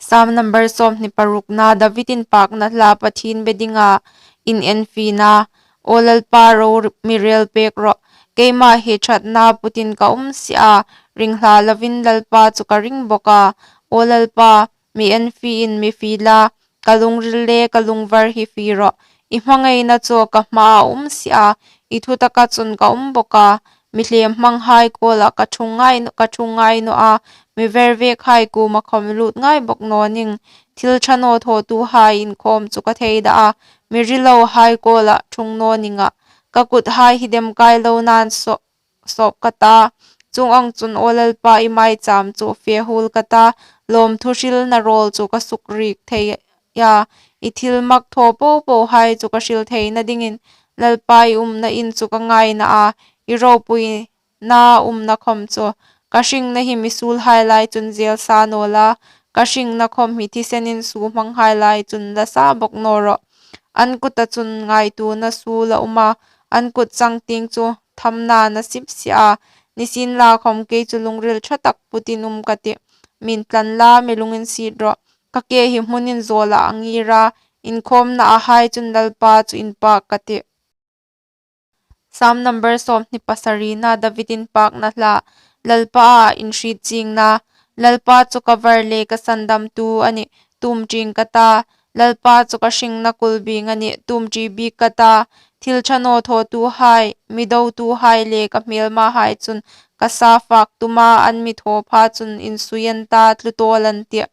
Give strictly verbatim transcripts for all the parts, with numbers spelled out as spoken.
Sam number sawmhni parukna. David inpakna hla. Pathien be dinga inenfina. Aw Lalpa, ro mi rel pek rawh. Keima hi ṭhatna putin ka um si a, ring hla lovin Lalpa chu ka ring bawk a. Aw Lalpa, mi enfiin mi fi la, ka lungril le ka lungvar hi fi rawh. I hmangaina chu ka hmaa um si a, i thutaka chun ka um bawk a. Mi hlem hmanghai kuoma ka ṭhung ngai, ka ṭhung ngai naw a, mi vervekhai kuoma khawm lut ngai bawk naw ning. Thil ṭha naw thawtuhai inkhawm chu ka thei dah a, mi rilohai kuoma ṭhung naw ning a. Ka kuthai hi demkai lo nan sawp, sawp ka ta. Chuong ang chun aw Lalpa, i maicham chu fe hul ka ta, lawmthu hrilna rawl chu ka sukrik thei a, i thil mak thaw po pohai chu ka hril theina dingin. Lalpa, i umna in chu ka ngaina a, i ropuina umna khawm chu. Ka hringna hi mi suolhai lai chun zel sa naw la, ka hringna khawm hi thisenin suo hmanghai lai chun la sa bawk naw rawh. An kuta chun ngaituona suol a um a, an kut changtieng chu thamna'n a sip si a. Nisienlakhawm kei chu lungril ṭha tak putin um ka tih. Min tlan la, mi lunginsiet rawh. Ka ke hi hmun inzawlah a ngir a, inkhawmnahai chun Lalpa chu inpak ka tih. Sam number sawmhni pasarina. David inpakna hla. Lalpa a inhriet chiengna. Lalpa chu ka var le ka sandamtu a nih, tum ṭing ka ta. Lalpa chu ka hringna kulbing a nih, tum ṭi bik ka ta. Thil ṭha naw thawtuhai, mi dotuhai le ka hmelmahai chun ka sa fak tuma an mi thaw pha chun insui an ta, tlu tawl an tih.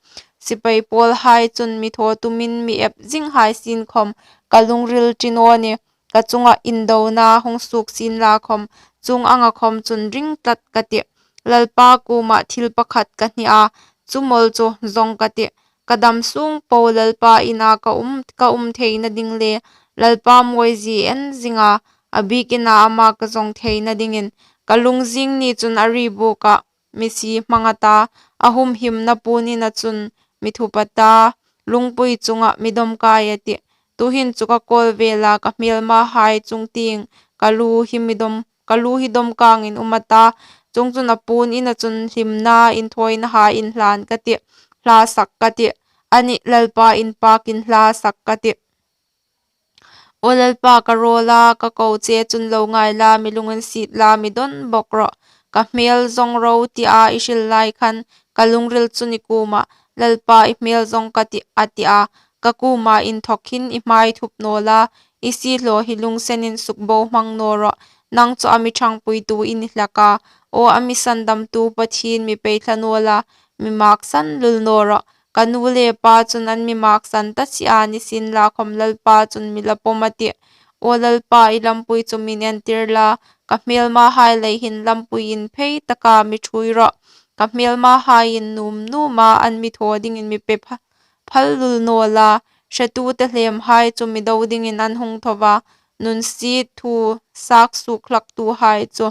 Sipai pawlhai chun mi thaw tumin mi ep zinghai sien khawm ka lungril ṭi naw ni. Ka chunga indona hung suok sienlakhawm, chuong anga khawm chun ring tlat ka tih. Lalpa kuoma thil pakhat ka hni a, chu mawl chu zawng ka tih. Ka dam sung po Lalpa ina ka um, ka um theina ding le Lalpa mawizie en zinga, a bik ina ama ka zawng theina dingin. Ka lungzing ni chun a ri bukah mi sie hmang a ta, a humhimna puon ina chun mi thup a ta, lungpui chunga mi dawmkai a tih. Tuhin chu ka kawl vela ka hmelmahai chungtieng ka lu hi mi dawm, ka lu hi dawmkangin um a ta, chuongchun a puon ina chun hlimna inthawinahai inhlan ka tih, hla sak ka tih, a nih Lalpa inpakin hla sak ka tih. Aw Lalpa, ka rawl a, ka ko che chun lo ngai la, mi lunginsiet la, mi dawn bawk rawh. Ka hmel zawng ro tia i hril lai khan, ka lungril chun i kuoma, Lalpa, i hmel zawng ka tih, a ti a. Ka kuoma inthawk hin i hmai thup naw la, i siehlaw hi lungsenin sukbohmang naw rawh. Nang chu a mi ṭhangpuitu i ni hlak a. Aw a mi sandamtu Pathien, mi pei thla naw la, mi maksan lul naw rawh. Ka nu le pa chun an mi maksan ta si a, nisienlakhawm Lalpa chun mi la pawm a tih. Aw Lalpa, i lampui chu min entir la, ka hmelmahai lei hin lampui inphei taka mi ṭhuoi rawh. Ka hmelmahaiin nuom nuoma an mi thaw dingin mi pe pha-, phal lul naw la, hretu tehlemhai chu mi do dingin an hung tho va, nunsiet thu sak suok hlaktuhai chu.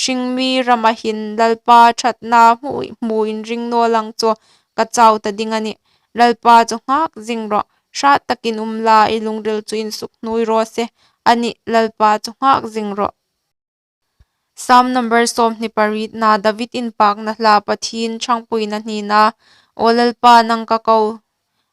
Hringmi rama hin Lalpa ṭhatna hmu, hmu inring naw lang chu ka chau ta ding a nih. Lalpa chu nghak zing rawh, hrat takin um la, i lungril chu insukhnui raw se, a nih Lalpa chu nghak zing rawh. Sam number sawmhni parietna. David inpakna hla. Pathien ṭhangpuina hnina. Aw Lalpa, nang ka ko,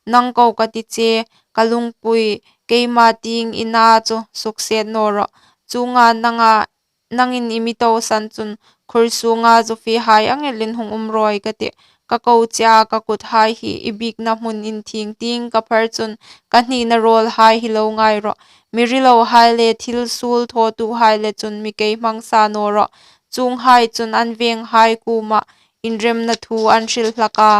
nang ko ka ti che, ka lungpui, keima tieng ina chu sukset naw rawh. Chuonga nanga, nangin i mi tosan chun, khur sunga zu fehai ang elin hung um rawi ka tih. Ka ko che a, ka kuthai hi i biekna hmun inthieng tieng ka phar chun, ka hnina rawlhai hi lo ngai rawh. Mi rilohai le thil suol thawtuhai le chun mi keihmang sa naw rawh. Chuonghai chun an venghai kuoma inremna thu an hril hlak a.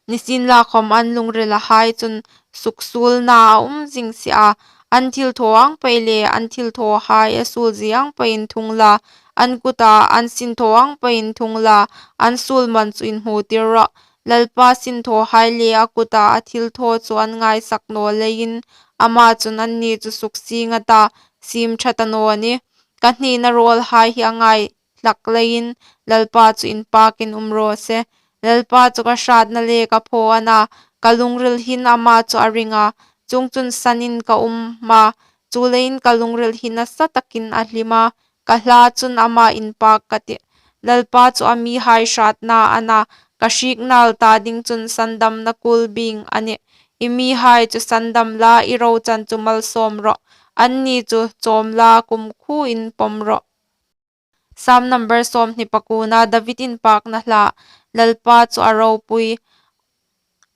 Nisienlakhawm an lungrilahai chun suksuolna a um zing si a. An thilthaw ang pei le an thilthawhai a suolzie ang peiin thung la, an kuta an sinthaw ang peiin thung la, an suol man chu inhmutir rawh. Lalpa sinthawhai le a kuta a thilthaw chu an ngaisak naw leiin, ama chun anni chu suksieng a ta, siem ṭha ta naw nih. Ka hnina rawlhai hi a ngai hlak leiin, Lalpa chu inpakin um raw se. Lalpa chu ka hratna le ka phaw a na, ka lungril hin ama chu a ring a. Chuongchun sanin ka um a, chuleiin ka lungril hi nasa takin a hlim a, ka hla chun ama inpak ka tih. Lalpa chu a mihai hratna a na, Ka hriek nâl ta ding chun sandamna kuolbieng a nih. I mihai chu sandam la, i rochan chu malsâwm rawh. Anni chu châwm la, kumkhuoin pawm rawh. Sam number sâwmhni pakuona. David inpâkna hla. Lalpa chu a ropui.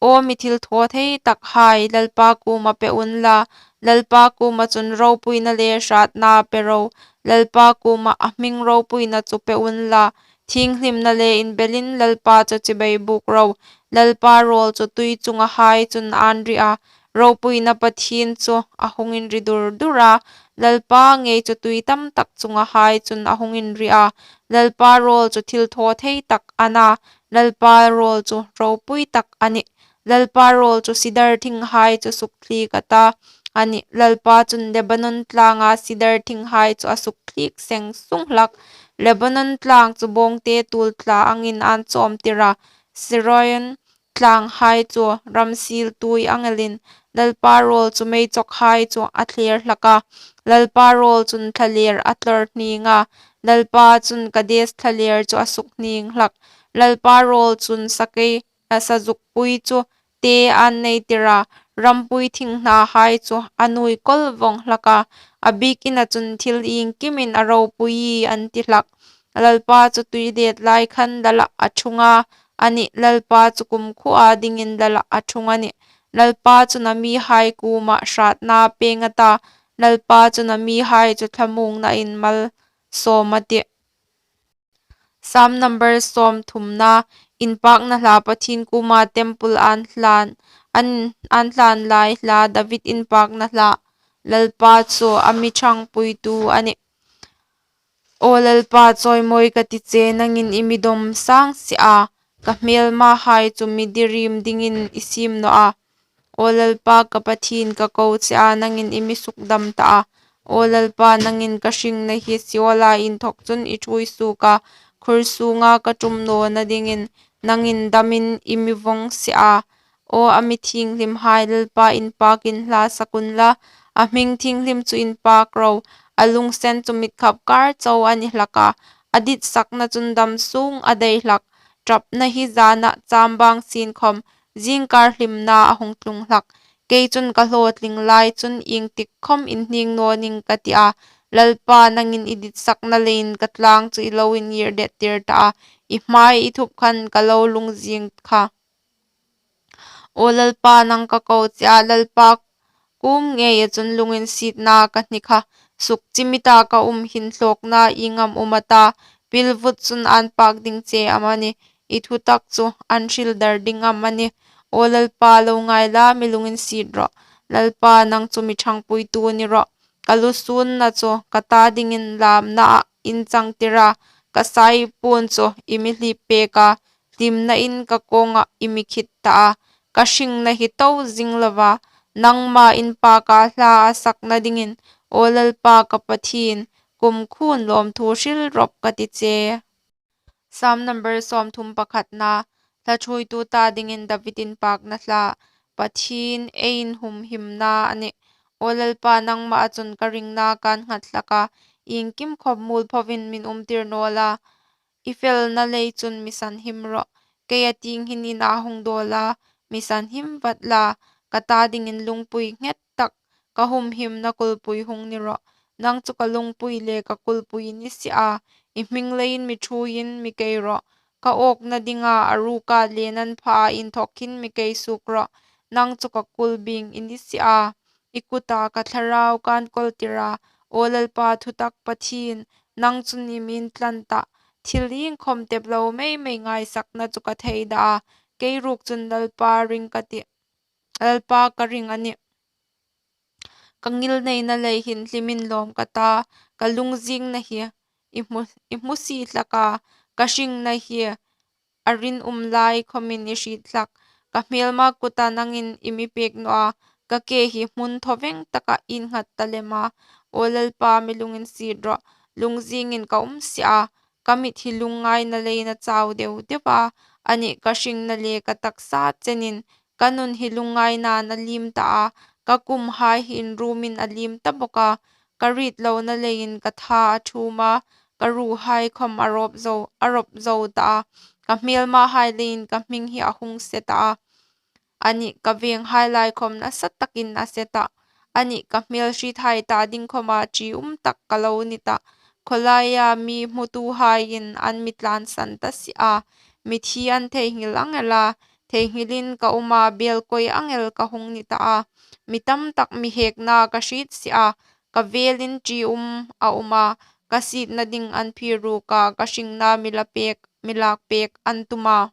Aw mi thilthawtheitakhai, Lalpa kuomah pe unla, Lalpa kuoma chun ropuina le hrâtna pe ro. Lalpa kuomah a hming ropuina chu pe unla, thienghlimna le inbelin Lalpa chu chibai bûk ro. Lalpa râwl chu tui chungahai chun ân ri a, ropuina Pathien chu a hung inri dur dur a. Lalpa ngei chu tui tamtak chungahai chun a hung inri a. Lalpa râwl chu thilthawtheitak a na, Lalpa râwl chu ropuitak a nih. Lalpa râwl chu sidar thinghai chu suktliek a ta a nih. Lalpa chun Lebanon tlânga sidar thinghai chu a suktliek seng sung hlak. Lebanon tlâng chu bâwngte tuol tla angin ân châwmtir a, Sirion tlânghai chu ramsiel tuoi ang elin. Lalpa râwl chu meichawkhai chu a thler hlak a, Lalpa râwl chun thlalêr a tlawrhning a, Lalpa chun Kades thlalêr chu a sukhning hlak. Lalpa râwl chun sakei, a, sazukpui chu te ân neitir a, rampui thinghnahai chu a nuoi kawl vawng hlak a, a biekina chun thil iengkimin a ropui an ti hlak. Lalpa chu tuilet lai khan lalah a ṭhung a, a nih, Lalpa chu kumkhuoa dingin lalah a ṭhung a nih. Lalpa chun a mihai kuomah hrâtna pêng a ta, Lalpa chun a mihai chu thlamuongnain malsâwm a tih. Sam number sâwmthumna. Inpâkna hla. Pathien kuoma temple ân hlân, ân, ân hlân lai hla. David inpâkna hla. Lalpa chu a mi ṭhangpuitu a nih. Aw Lalpa, chawimawi ka ti che, nangin i mi dawm sâng si a, ka hmêlmahai chu mi diriem dingin i siem naw a. Aw Lalpa ka Pathien, ka ko che a, nangin i mi sukdam ta a. Aw Lalpa, nangin ka hringna hi Seola inthawk chun i ṭhuoi suok a, khur sûnga ka ṭum nawna dingin nangin damin i mi vawng si a. Aw a mi thienghlimhai, Lalpa inpâkin hla sak unla, a hming thienghlim chu inpâk ro. A lunginsen chu mitkhap kâr chau a ni hlak a, a ditsakna chun dam sûng a dai hlak. Ṭapna hi zânah chambâng sienkhawm, zîngkâr hlimna a hung tlung hlak. Kei chun ka hlawtling lai chun iengtik khawm inhnîng naw ning ka ti a. Lalpa, nangin i ditsakna leiin ka tlâng chu i lo inngîr dettir ta a, i hmai i thup khan ka lo lungzîng kha. Aw Lalpa, nang ka ko che a, Lalpa kuom ngeia chun lunginsietna ka hni kha. Sukchimita ka um hin hlawkna ieng am um a ta? Pilvut chun ân pâk ding che am a nih? I thutak chu an hril dar ding am a nih? Aw Lalpa, lo ngai la, mi lunginsiet rawh. Lalpa, nang chu mi ṭhangpuitu ni rawh. Ka lusûnna chu ka ta dingin lâmnaah inchangtir a, ka saipuon chu i mi hlip pêk a, hlimnain ka kâwngah i mi khit ta a. Ka hringna hi to zing lova, nangma inpâka hla a sakna dingin, aw Lalpa ka Pathien, kumkhuoin lawmthu hril rawp ka ti che. Sam number sâwmthum pakhatna. Hla ṭhuoitu ta dingin David inpâkna hla. Pathien ei inhumhimna a nih. Aw Lalpa, nangmaa chun ka ringna kân nghat hlak a, iengkim khawm muolphoin min umtir naw la. I felna lei chun mi sanhim rawh. Keia tieng hin inah hung dawl la, mi sanhim vat la, ka ta dingin lungpui nghet tak, ka humhimna kulpui hung ni rawh. Nang chu ka lungpui le ka kulpui i ni si a, i hming leiin mi ṭhuoiin mi kei rawh. Ka âwkna dinga a ruka lenan phaa inthawk hin mi kei suok rawh. Nang chu ka kulbieng i ni si a, i kuta ka thlarau kân kawltir a. Aw Lalpa thutak Pathien, nang chun i mi intlan tah. Thil iengkhawm teplo mei mei ngaisakna chu ka thei dah a, kei ruok chun Lalpa ring ka ti, Lalpa ka ring a nih. Ka ngilneina lei hin hlimin lawm ka ta, ka lungzîngna hi i hmu, i hmu si hlak a, ka hringna hi a rinum lai khawmin i hriet hlak. Ka hmêlma kuta nangin i mi pêk naw a, ka ke hi hmun thawveng takah i innghat ta lem a. Aw Lalpa, mi lunginsiet rawh, lungzîngin ka um si a, ka mit hi lungngaina leiin a chau deu deu a, anih, ka hringna le ka taksa chenin, ka nun hi lungngainain a liem ta a, ka kumhai hi inrumin a liem ta bawk a, ka ritlona leiin ka tha a ṭhum a, ka ruhai khawm a rawp zo, a rawp zo ta a. Ka hmêlmahai leiin ka hming hi a hung se ta a, anih, ka vênghai lai khawm nasa takin a se tah. Anih, ka hmêlhriethai ta ding khawma ṭium tak ka lo ni tah. Khawlaia mi hmutuhaiin an mi tlânsan ta si a, mithi an theinghil ang el a, theinghilin ka um a, bêl koi ang el ka hung ni ta a. Mi tam tak mi hêkna ka hriet si a, ka vêlin ṭium a um a, ka sietna ding an phier rûk a, ka hringna mi la pêk, mi lâk pêk an tum a.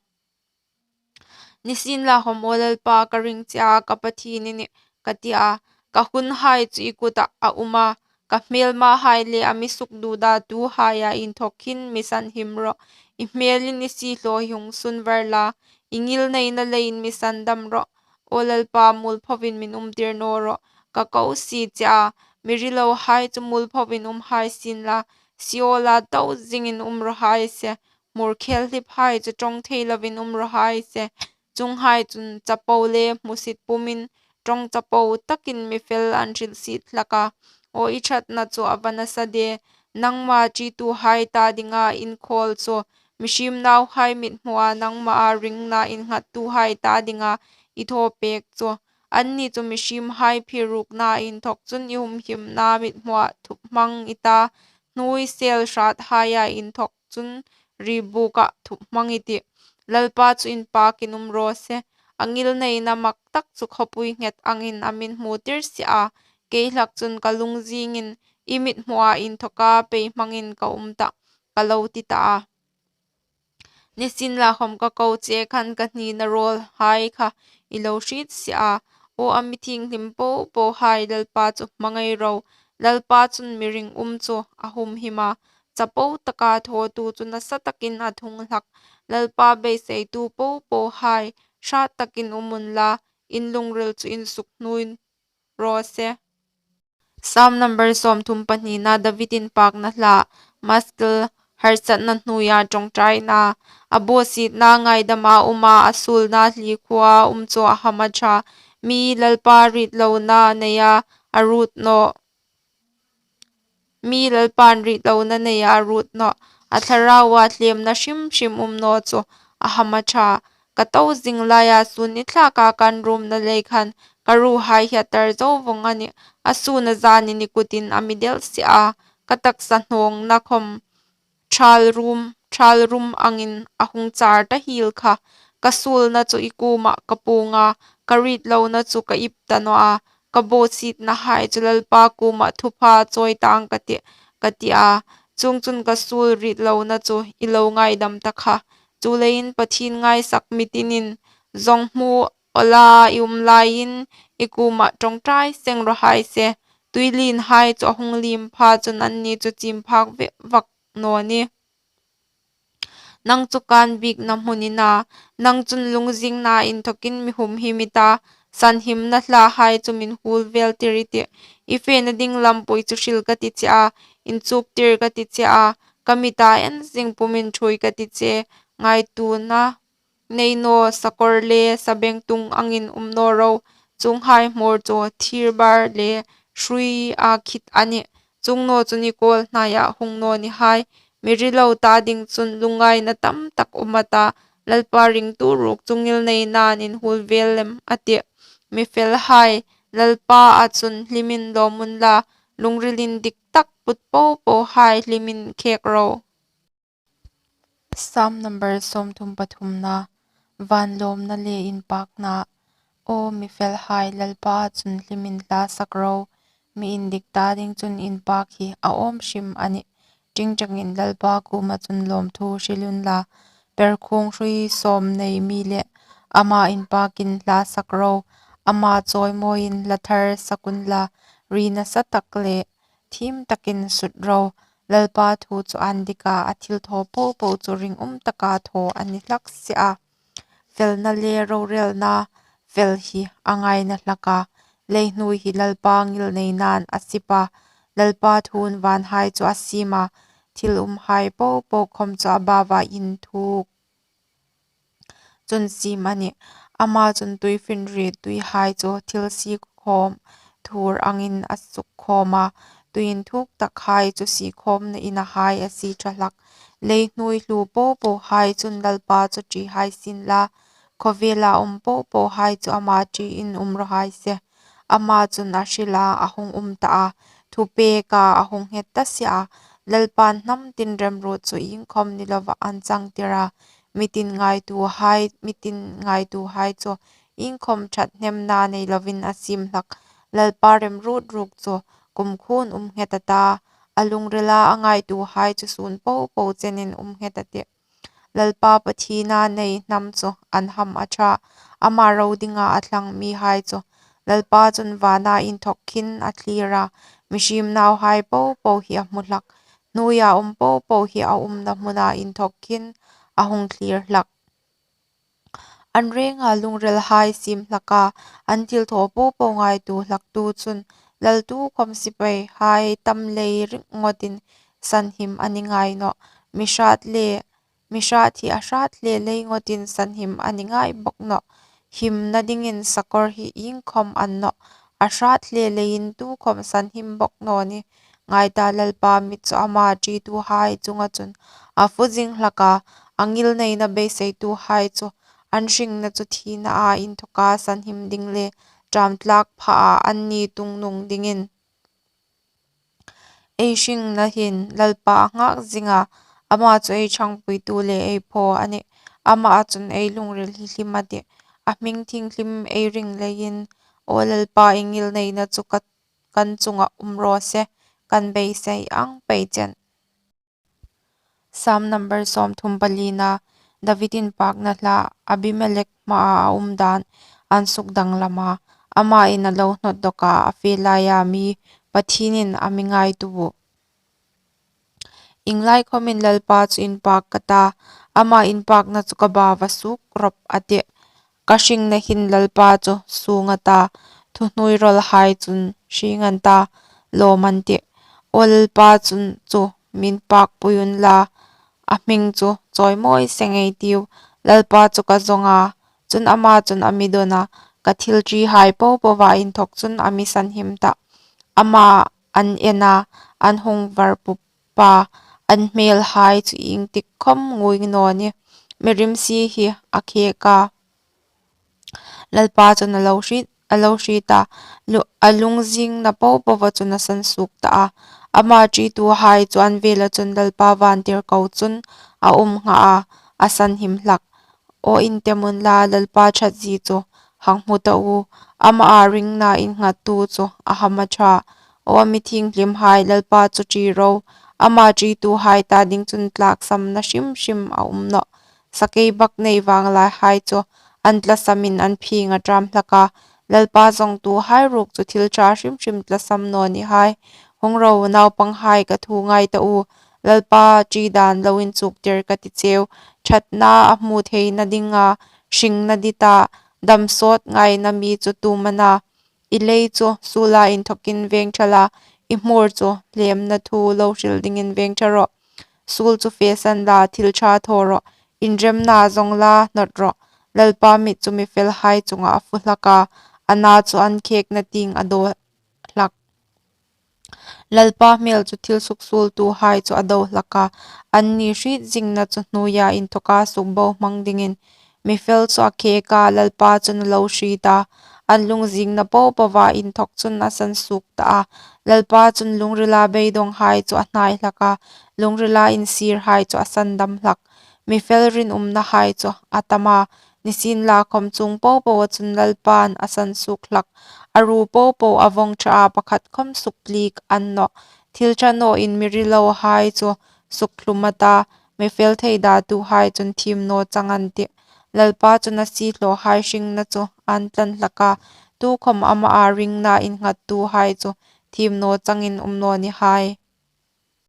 Nisienlakhawm, aw Lalpa, ka ring che a, ka Pathien i nih, ka ti a. Ka hunhai chu i kutah a um a, ka hmêlmahai le a mi sukduda tuhaia inthawk hin mi sanhim rawh. I hmêlin i siehlaw hi hung sun var la, i ngilneina leiin mi sandam rawh. Aw Lalpa, muolphoin min umtir naw rawh, ka ko si che a. Mi rilohai chu muolphoin um hai sien la, Seola to zingin um raw hai se. Hmur khel hliphai chu ṭawng thei lovin um raw hai se. Chuonghai chun chapo le hmusit pumin ṭawng chapo takin mi fel an hrilsiet hlak a. Aw, i ṭhatna chu a va nasa de, nangma ṭituhai ta dinga in khawl chu, mihriem nauhai mithmua nangmaa ringna innghattuhai ta dinga i thawpêk chu. Anni chu mihriemhai phier rûkna inthawk chun i humhimna mithmua thup hmang i ta, hnuoi sel hrathaia inthawk chun ri bûka thup hmang i tih. Lalpa chu inpâkin um raw se, a ngilneina mak tak chu khawpui nghet angin a mîn hmutir si a. Kei hlak chun ka lungzîngin i mithmua inthawka pei hmangin ka um tah, ka lo ti ta a. Nisienlakhawm ka ko che khan ka hnina rawlhai kha i lo hriet si a. Aw, a mi thienghlim po pohai, Lalpa chu hmangai ro. Lalpa chun mi ringum chu a humhim a, chapo taka thawtu chu nasa takin a thung hlak. Lalpa beiseitu po pohai, hrat takin um unla, in lungril chu insukhnuoi raw se. Sam number sawmthum pahnina. David inpâkna hla. Maskil. Harsatna hnuoia ṭawngṭaina. A bawsietna ngaidama uma, a suolna hlikhua um chu a hama ṭha. Mi Lalpa ritlona neia a ruot naw, mi Lalpain ritlona neia a ruot naw, a thlaraua hlemna hrim hrim um naw chu a hama ṭha. Ka to zing laia sun ni thlaka kan rumna lei khan ka ruhai hi a tar zo vawng a nih. A sun a zanin i kutin a mi del si a, ka taksa hnawngna khawm ṭhal rum, ṭhal rum angin a hung char ta hiel kha. Ka suolna chu i kuomah ka puong a, ka ritlona chu ka ip ta naw a, ka bawsietnahai chu Lalpa kuoma thupha chawi tâng ka tih, ka ti a. Chuongchun ka suol ritlona chu i lo ngaidam ta kha. Chuleiin Pathien ngaisak mi tinin zawng hmu awla i um laiin i kuomah ṭawngṭai seng raw hai se. Tuilienhai chu a hung liem pha chun anni chu chiem phak ve vak naw nih. Nang chu kan biekna hmun i na, nang chun lungzingna inthawkin mi humhim i ta, sanhimna hlahai chu min huol vêl tir i tih. I fena ding lampui chu hril ka ti che a, inchuktir ka ti che a, ka mita en zing pumin ṭhuoi ka ti che. Ngaituona nei naw, sakawr le sabengtung angin um naw ro. Chuonghai hmawr chu thîr bar le hruia khit a nih. Chuong naw chun i kawlhnaia hung naw ni hai. Mi rilo ta ding chun lungngaina tam tak um a ta, Lalpa ringtu ruok chu ngilneinain inhuol vêl lem a tih. Mi felhai, Lalpaa chun hlimin lawm unla, lungril indik tak put po pohai hlimin khêk ro. Sam number sawmthum pathumna. Van lawmna le inpâkna. Aw mi felhai, Lalpaa chun hlimin hla sak ro. Mi indik ta ding chun inpâk hi a awm hrim a nih. Ṭingṭangin Lalpa kuoma chun lawmthu hril unla, perkhuong hrui sawm nei mi le ama inpâkin hla sak ro. Ama chawimawiin hla thar sak unla, ri nasa tak le thiem takin sut ro. Lalpa thu chu ân dik a, a thilthaw po po chu ringum taka thaw a ni hlak si a. Felna le rorêlna fel hi a ngaina hlak a, leihnuoi hi Lalpa ngilneinain a sip a. Lalpa thuin vânhai chu a siem a, thil umhai po po khawm chu a baua inthuk chun siem a nih. Ama chun tuifinriet tuihai chu thil sie khawm thur angin a suk khawm a, tuin thuk takhai chu siekhawmna inahai a sie ṭha hlak. Lei hnuoi hlu po pohai chun Lalpa chu ṭi hai sien la, khawvela um po pohai chu ama ṭiin um raw hai se. Ama chun a hril a, a hung um ta a, thupêk a, a hung nghet ta si a. Lalpain hnam tin remruot chu iengkhawm ni lovin a changtir a, mi tin ngaituohai, mi tin ngaituohai chu iengkhawm ṭhathnemna nei lovin a siem hlak. Lalpa remruot ruok chu kumkhuoin um nghet a ta, a lungrila a ngaituohai chu sun po po chenin um nghet a tih. Lalpa Pathiena nei hnam chu an ham a ṭha, ama ro dinga a thlang mihai chu. Lalpa chun vana inthawk khin a thlir a, mihriem nauhai po po hi a hmu hlak. Hnuoia um po po hi a umna hmuna inthawk khin a hung thlir hlak. An renga lungrilhai siem hlak a, an thilthaw po po ngaituo hlaktu chun, lal tukhawm sipaihai tam lei ringawtin sanhim a ni ngai nawh. Mi hrat le, mi hrat hi a hrat hle lei ngawtin sanhim a ni ngai bawk nawh. Himna dingin sakawr hi iengkhawm a ni nawh. A hrat hle leiin tukhawm sanhim bawk naw nih. Ngai ta, Lalpa mit chu ama ṭituhai chunga chun a fu zing hlak a, a ngilneina beiseituhai chu an hringna chu thinaa inthawka sanhim ding le ṭam tlak phaa anni tungnung dingin. Ei hringna hin Lalpa a nghak zing a, ama chu ei ṭhangpuitu le ei phaw a nih. Amaa chun ei lungril hi hlim a tih, a hming thienghlim ei ring leiin. Aw Lalpa, i ngilneina chu ka, kan chunga um raw se, kan beisei ang pei chen. Sam number sawmthum palina. David inpakna hla. Abimelek hmaa a um dan an sukdanglam a, amain a lo hnawt dawk a, a fe laia mi Pathienin a mi ngaituo. Ieng lai khawmin Lalpa chu inpak ka ta, ama inpakna chu ka bau a suk rawp a tih. Ka hringna hin Lalpa chu suong a ta, thuhnuoirawlhai chun hrieng an ta, lawm an tih. Aw Lalpa chun chu mi inpakpui unla, a hming chu chawimawi seng ei tiu. Lalpa chu ka zawng a, chun ama chun a mi dawn a, ka thil ṭihai po poa inthawk chun a mi sanhim ta. Ama an en a, an hung var pup a, an hmelhai chu ieng tik khawm ngui naw nih. Mi rimsi hi a khek a, Lalpa chun a lo hriet, a lo hriet a, lu-, a lungzingna po poa chun a sansuok ta a. Ama ṭituhai chu an vela chun Lalpa vantirko chun a um ngha a, a sanhim hlak. Aw, intem unla, Lalpa ṭhatzie chu hang hmu ta u, amaa ringna innghattu chu a ham a ṭha. Aw, mi thienghlimhai, Lalpa chu ṭi ro, ama ṭituhai ta ding chun tlaksam na hrim hrim a um nawh. Sakeibaknei vanglaihai chu an tlasamin an phing a ṭam hlak a, Lalpa zawngtuhai ruok chu thil ṭha hrim hrim tlasam naw ni hai. Hung ro, naupanghai, ka thu ngai ta u, Lalpa ṭi dan lo inchuktir ka ti cheu. Ṭhatna a hmu theina dinga hringna dit a, dam sawt ngaina mi chu tu am a na? I lei chu suola inthawkin veng ṭha la, i hmur chu hlemna thu lo hril dingin veng ṭha rawh. Suol chu fesan la, thil ṭha thaw rawh, inremna zawng la, hnawt rawh. Lalpa mit chu mi felhai chunga a fu hlak a, a na chu an khekna tieng a daw hlak. Lalpa hmel chu thil suksuoltuhai chu a do hlak a, anni hriet zingna chu hnuoia inthawka sukbohmang dingin. Mi fel chu a khek a, Lalpa chun a lo hriet a, an lungzingna po poa inthawk chun a sansuok ta a. Lalpa chun lungrila beidawnghai chu a hnai hlak a, lungrila insirhai chu a sandam hlak. Mi fel rinumnahai chu a tam a, nisienlakhawm chuong po poa chun Lalpan a sansuok hlak. A ru po po a vawng ṭha a, pakhat khawm sukplik a ni nawh. Thil ṭha nawin mi rilohai chu sukthlum a ta, mi fel theidatuhai chun thiem naw chang an tih. Lalpa chun a siehlawhai hringna chu an tlan hlak a, tukhawm amaa ringna innghattuhai chu thiem naw changin um naw ni hai.